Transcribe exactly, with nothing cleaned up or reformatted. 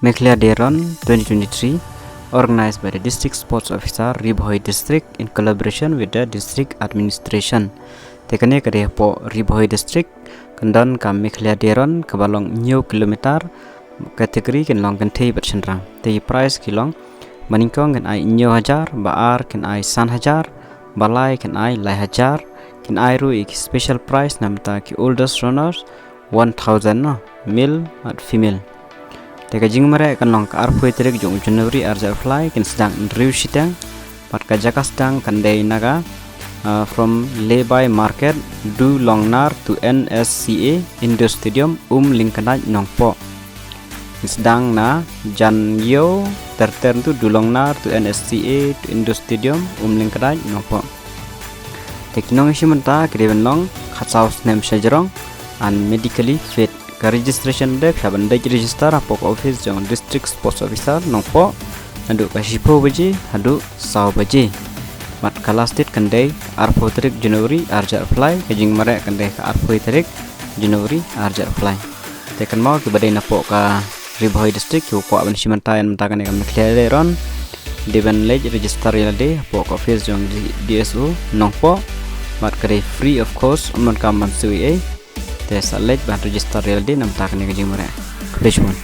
Meghalaya Day Run twenty twenty-three, organized by the District Sports Officer, Ri Bhoi District, in collaboration with the District Administration. Te kane ka dei hapoh Ri Bhoi District, kan don ka Meghalaya Day Run kaba long hynñiew kilometer, category kin long kynthei bad shynrang. Te ki prize ki long, ba nyngkong kin ai hynñiew hajar, ba ar kin ai san hajar, ba lai kin ai lai hajar, kin ai ruh ïa ki special prize namar ki oldest runners, one thousand, no, male bad female. Te ka jingmareh kan long ka arphew tarik jong u January arhajar arphew lai, kin sdang hynriew shiteng, bad ka jaka sdang kan dei na ka, ah, from Lehbai Market, Dulongnar to N S C A, Indoor Stadium, Umlyngkdait, Nongpoh. Kin sdang na jan ïew, ter ter tu Dulongnar to N S C A to Indoor Stadium, Umlyngkdait, Nongpoh. Te ki nongïashim bynta ki dei ban long khatsaw snem shajrong and medically fit. Ka registration dei phi hap ban leit register hapoh ka office jong District Sports Officer Nongpoh, naduh ka shiphew baje haduh saw baje. Bad ka last date kan dei ka arphew tarik January arhajar arphew lai, ka jingmareh kan dei ka arphew tarik January arhajar arphew lai. Te kynmaw kiba dei napoh ka Ri Bhoi District kiba kwah ban shim bynta ïa mynta kane ka Meghalaya Day Run, dei ban leit register ïa lade hapoh ka office jong D S O Nongpoh. Bad ka dei free of cost, ym donkam ban siew ei ei. Te sa leit ban register ïa lade na bynta kane ka jingmareh. Khublei shibun.